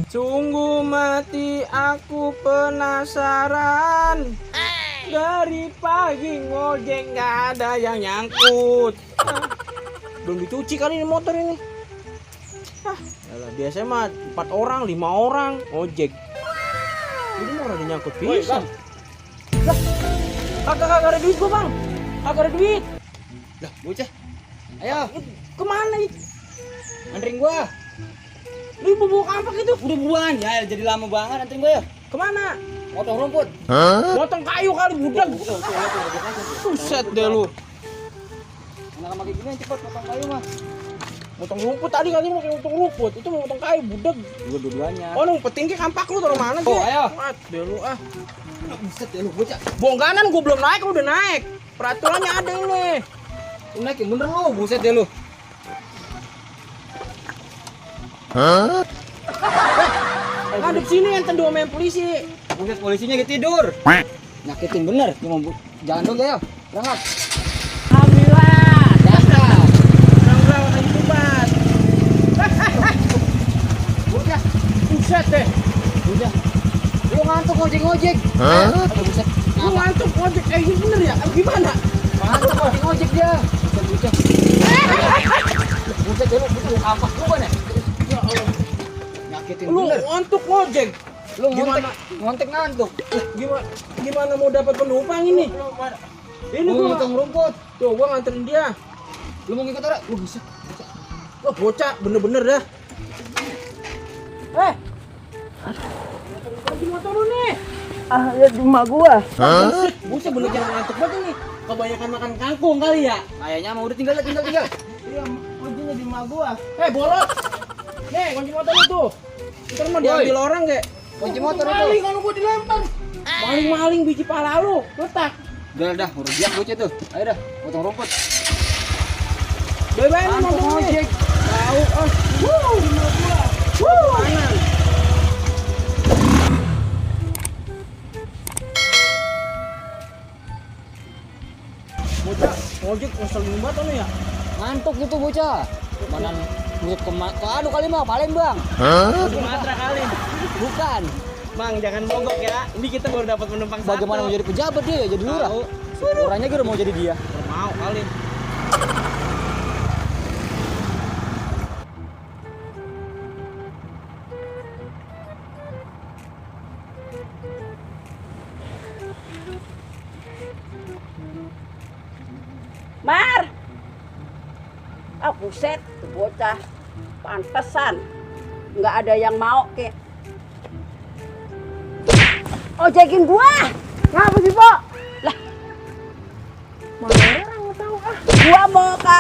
Sungguh mati aku penasaran. Dari pagi ngojek nggak ada yang nyangkut. Belum dicuci kali ini motor ini. Biasanya mah 4 orang, 5 orang ojek. Ini mau ada nyangkut bisa. Lah, kagak ada duit gua, Bang. Kagak ada duit. Lah, bocah. Ayo, Kemana itu? anterin gua. Lu bawa kampak itu? Udah buruan ya, jadi lama banget anterin gua ya. Kemana? Potong rumput. Potong kayu kali budak. Buset deh lu. Anak kayak gini cepet potong kayu mah. Potong rumput tadi kali mau potong rumput. Itu mau potong kayu budak. Dua-duanya. Oh, lu peting ke kampak lu taruh mana sih? Oh, ayo. Mat deh lu ah. Buset ya lu bocah. Bongkanan gua belum naik, lu udah naik. Peraturannya ada ini. Lu naik yang bener lu, buset ya lu. Ngadep sini enten dua main polisi. Buset polisinya lagi tidur. Nyakitin bener, cuma jangan dong ya. Berangkat. Alhamdulillah. Dasar. Berang-berang lagi tubat. Bocah, Buset deh. udah. Lu ngantuk ngojek-ngojek. Aduh buset. Lu ngantuk ngojek kayak gini bener ya? Gimana? Ngantuk ngojek dia. Buset bocah. Buset ya lu, buset apa lu kan ya? Ya Allah. Nyakitin Lu bener. ngantuk ngojek. Lu Gimana? ngontek ngantuk. Gimana mau dapat penumpang ini? Ini Lu gua potong rumput. tuh gua nganterin dia. Lu mau ngikut orang? Lu bisa. Wah, bocah bener-bener dah. Lagi motor lu nih. Ya di rumah gua. Buset bener jangan ngantuk banget nih. Kebanyakan makan kangkung kali ya. Kayaknya mau udah tinggal. Iya, kuncinya di rumah gua. Bolot. Nih, kunci motor lu tuh. Ntar mau diambil orang kayak. Kunci motor itu. Maling kalau gua dilempar. Maling-maling biji pala lu. Letak. Udah dah, urusan bocah tuh. Ayo dah, potong rumput. Bye-bye nih Ngantuk motor nih. ngojek. Tahu di rumah gua. Kanan. Bocah, ngojek ngeselin banget lu ya. Ngantuk gitu bocah. Mana buat ke anu kali mah Palembang. Sumatera kali. Bukan. Bang, jangan mogok ya. Ini kita baru dapat penumpang satu. Bagaimana mau jadi pejabat dia, jadi lurah. Tahu. Orangnya gitu mau jadi dia. Mau kali. Mar. Buset, tuh bocah. Pantesan nggak ada yang mau ke ojekin gua. Ngapa sih, Po? Lah. Mana orang nggak tahu ah. Gua mau ke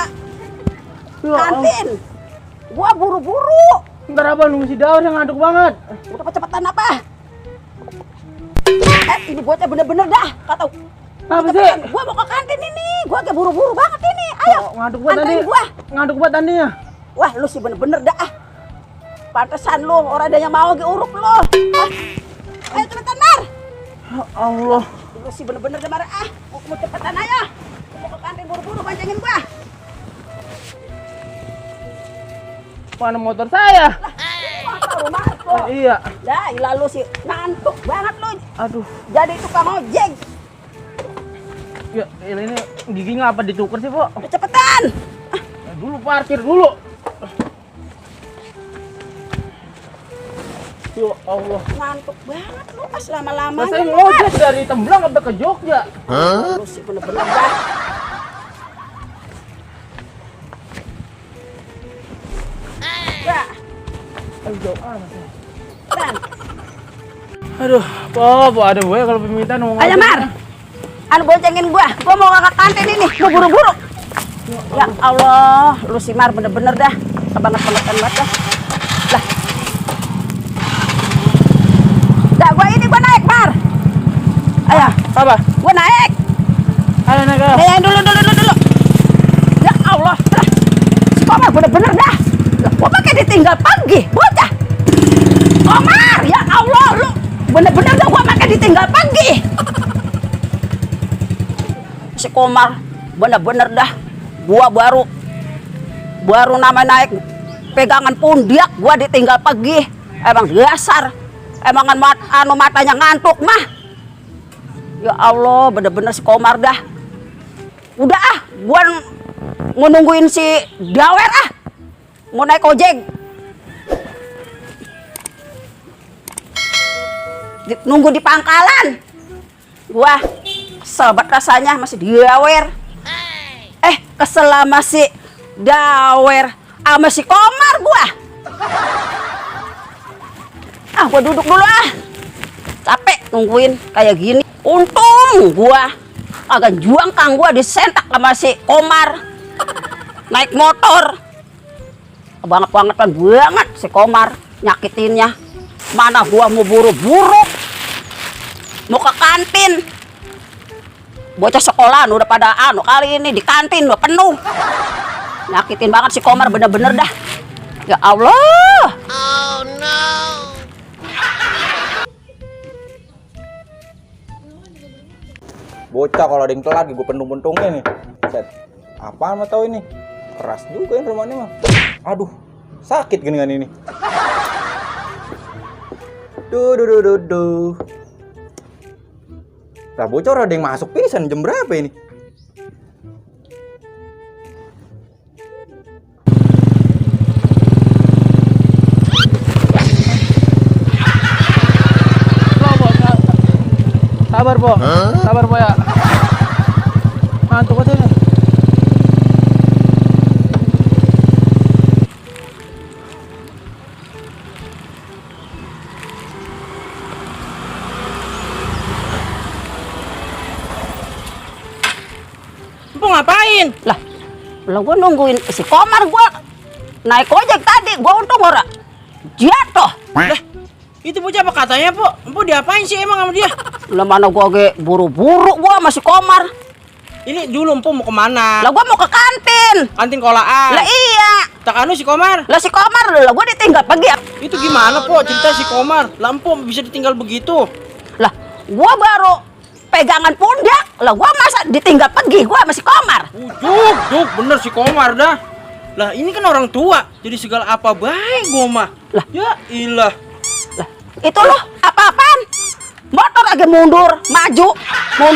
kantin. Gua buru-buru. Ntar apa nunggu si Daus yang ngantuk banget. Udah kecepatan apa? Ini bocah bener-bener dah, kata. Apa sih? Gua mau ke kantin ini. Gua kayak buru-buru banget ini. Ayo. Ngantuk banget tadi. Anterin gua. Ngantuk banget tadinya. Wah, lu sih bener-bener dah. Pantesan lu, orang ada yang mau uruk lu. Ayo cepetan, Mar. Ya Allah. Lu sih bener-bener dah, Mar. Mau cepetan ayo. Mau ke kantin buru-buru pancingin gua. Mana motor saya? Motor rumah lu. Iya. Dah, ilah lu sih ngantuk banget lu. Aduh. Jadi tukang ojek. Ya, ini gigi ngapa ditukar sih, Po? Udah cepetan. Dulu parkir dulu. Ya Allah. Ngantuk banget lu pas lama-lamanya. Saya ngojek dari Tembelang sampai ke Jogja. Lu sih bener-bener dah. Ya, Jauh amat. dan. Aduh, Po, ada gue kalau permintaan mau Ayo, Mar. Anu boncengin gua mau ke kantin ini, gua buru-buru. Ya Allah, lu si Mar bener-bener dah, kebanget-bangetan banget dah. Lah. Dah gua naik, Mar. Ayo, apa? gua naik. Ayo naik. Nih, dulu. Ya Allah, lah. Si Komar bener-bener dah. Lah, gua pakai ditinggal pagi, bocah. Komar, ya Allah, lu bener-bener dah gua pakai ditinggal pagi. Komar. Bener-bener dah. Gua baru nama naik pegangan pundak, gua ditinggal pergi. Emang dasar. Emangan matanya ngantuk mah. Ya Allah, bener-bener si Komar dah. Udah ah, gua nungguin si Dawer ah. Mau naik ojek. Nunggu di pangkalan. Gua kesel banget rasanya masih Dawer. Kesel sama si Dawer sama si Komar gua. Gua duduk dulu ah. Capek nungguin kayak gini. Untung gua agak juang kang gua disentak sama si Komar. Naik motor. Banget si Komar nyakitinnya. Mana gua mau buru-buru mau ke kantin. Bocah sekolahan udah pada kali ini di kantin udah penuh. Nyakitin banget si Komar bener-bener dah. Ya Allah. Oh no. Bocah kalau ada yang telat gue pentung-pentungnya nih. Set. Apaan mah tahu ini? Keras juga ini rumahnya mah. Aduh, sakit gini ini. Duh. Lah bocor ada yang masuk pisan jam berapa ini? Sabar po ya. Ngantuk aja nih. Ngapain? Lah gua nungguin si Komar, gua naik ojek tadi, gua untung ora jatuh. Lah, itu bocah apa katanya, Po? Empo diapain sih emang sama dia? Lah mana gua buru-buru gua sama si Komar. Ini dulu Empo mau kemana? Lah gua mau ke kantin. Kantin kolaan. Lah iya. Tak anu si Komar. Lah si Komar lah gua ditinggal pergi. Itu gimana, Po? Cerita si Komar. Lah Empo bisa ditinggal begitu? Lah gua baru pegangan pundak, lah gua masa ditinggal pergi gua sama si Komar. Duk, bener si Komar dah. Lah ini kan orang tua, jadi segala apa baik gua mah. Lah ya ilah. Lah itu loh apa-apaan? Motor lagi mundur maju. Mau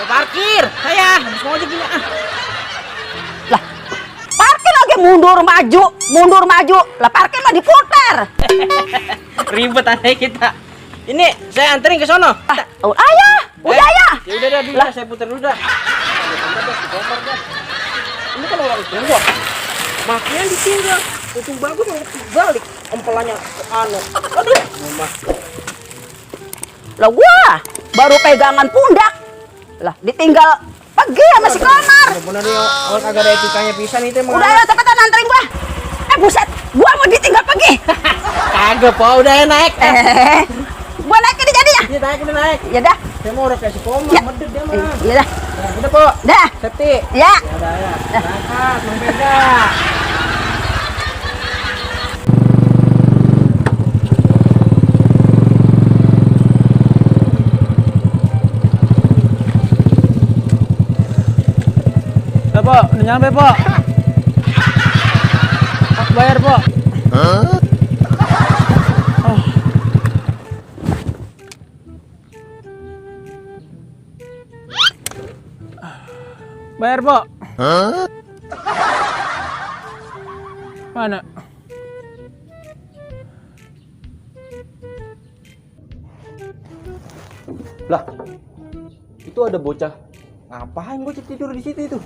parkir, saya habis mau aja gini ah. Lah parkir lagi mundur maju. Lah parkir mah diputar. Ribet aneh kita. Ini saya anterin ke sono. Ayah, udah ya. Ya udah dah, saya putar dulu dah. Ini kan orang tua. Makanya ditinggal. Untung bagus mau balik. Empelannya ke anu. Aduh, mama. Lah gua baru pegangan pundak. Lah ditinggal pergi sama si Komar. Bener nih, orang kagak ada etikanya pisan itu emang. Udah ya cepetan anterin gua. Buset, gua mau ditinggal pergi. Kagak, Po, udah ya naik. Gua naik ini jadinya. Iya, naik. Ya dah. Saya mau udah kasih Komar, Ya. medit dia mah. Ya dah. Ya, udah, Po. Dah. Safety. Ya. Ya. Berangkat, Mang Beda. Ya, Po, udah nyampe, Po. Bayar, Po. Bayar, Po. Mana? Lah, itu ada bocah. Ngapain bocah tidur di situ itu?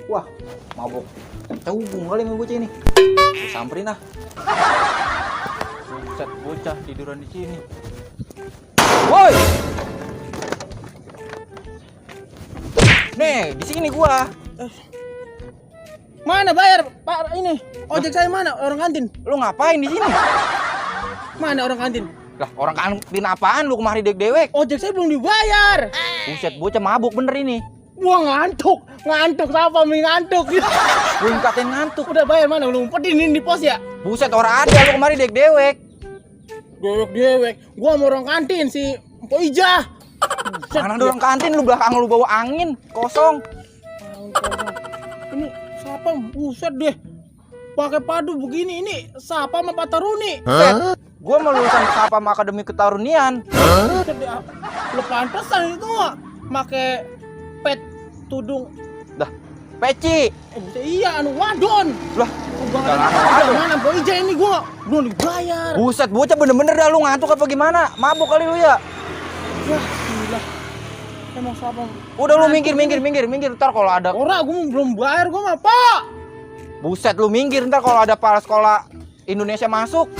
Wah, mabok. Cebung kali sama bocah ini. Samperin ah. Buset, bocah tiduran di sini. Woi. Nih, di sini gua. Mana bayar, Pak ini? Ojek saya mana? Orang kantin. Lu ngapain di sini? Mana orang kantin? Lah, orang kantin apaan lu kemari dewek? Ojek saya belum dibayar. Buset, bocah mabuk bener ini. Wah, ngantuk siapa ngantuk? Gue katain ngantuk. Udah bayar mana? Lu umpetin ini di pos ya? Buset, orang ada lu kemari dewek. Dewek. Gua mau orang kantin si Mpok Ijah. Mana ada orang kantin, lu belakang lu bawa angin kosong. Ini siapa? Buset deh. Pakai padu begini ini siapa sama Pak Taruni? Gua mau lulusan Sapam Akademi Ketarunian. Buset deh. Lu pantesan itu pakai pet tudung. Dah, peci. Buset, iya anu wadon. Lah, Udah mana Boy Ija ini gua belum dibayar. buset, bocah bener-bener dah lu ngantuk apa gimana? Mabuk kali lu ya? Wah, gila. Emang siapa? Udah lu minggir. Ntar kalau ada Ora, gua belum bayar gua mah, Pak. buset lu minggir ntar kalau ada kepala sekolah Indonesia masuk.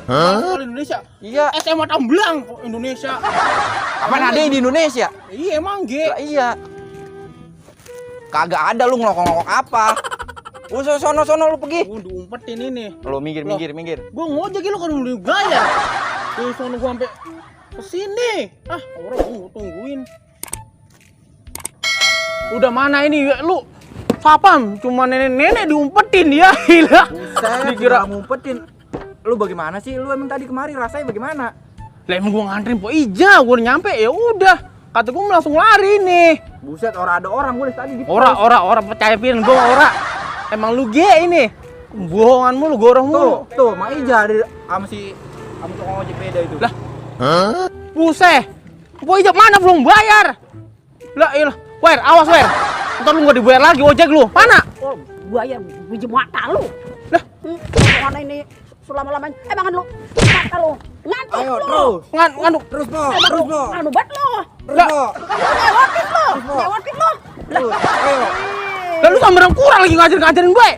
Sekolah Indonesia. Iya. SMA Tamblang Indonesia. Apaan ada yang di Indonesia? Iya emang Lah iya. Kagak ada lu ngelokok-ngelokok apa? Sono lu pergi. Gua diumpetin ini. Lu minggir. Gua ngojek lu kan belum dibayar. Terus sono gua sampai kesini. Orang gua tungguin. Udah mana ini lu? Sapam, cuma nenek-nenek diumpetin ya. Gila. Buset, dikira ngumpetin. Lu bagaimana sih? Lu emang tadi kemari rasanya bagaimana? Lah emang gua nganterin Po Ija, gua udah nyampe ya udah. Kata gua langsung lari nih. Buset, ada orang gue tadi di Ora percaya pian gua ora. Emang lu ge ini. Bohongan mulu, gorong mulu. Tuh, Mak Ija sama tukang ojek beda itu. Lah. Buset. Po Ija mana belum bayar? Lah iyalah. Wer, awas Wer. Entar lu enggak dibayar lagi ojek lu. Mana? Oh, buaya biji mata lu. Lah, Mana ini selama-lamanya? Emang lu mata lu. Ngantuk Ayo, lu. terus. nganu. Terus, Po. Emang Terus, lu Po. nganu bat lu. Lah, Lewatin lu. Lewatin lu. Terus, ayo. lalu samperan kurang lagi ngajarin gue.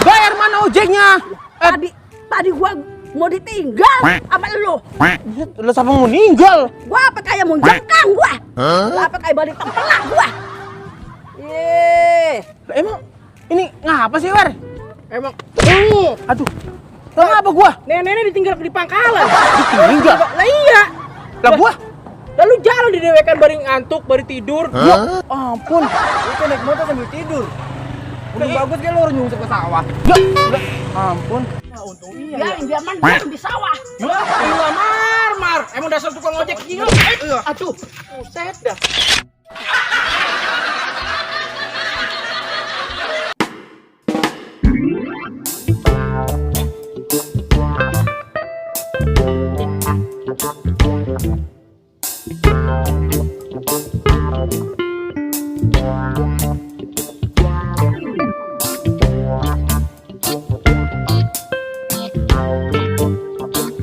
Bayar mana ojeknya? Tadi gua mau ditinggal sama lu. Lu siapa mau meninggal? Gua apa kayak mau jengkang gua. Apa kayak balik tempelak gua. Lah, emang ini ngapa sih, Wer? Emang aduh. Lah ngapa gua? Nenek ditinggal di pangkalan. Ditinggal. Lah iya. Lah gua Lalu jalan didewekan bari ngantuk, bari tidur. ya ampun. Itu naik motor sambil tidur. Udah bagus kan lu harus nyungsep ke sawah. Lah, ampun. Biarin dia mandi di sawah. Ya, gila mar. Emang dasar tukang ojek gila. Aduh, buset dah.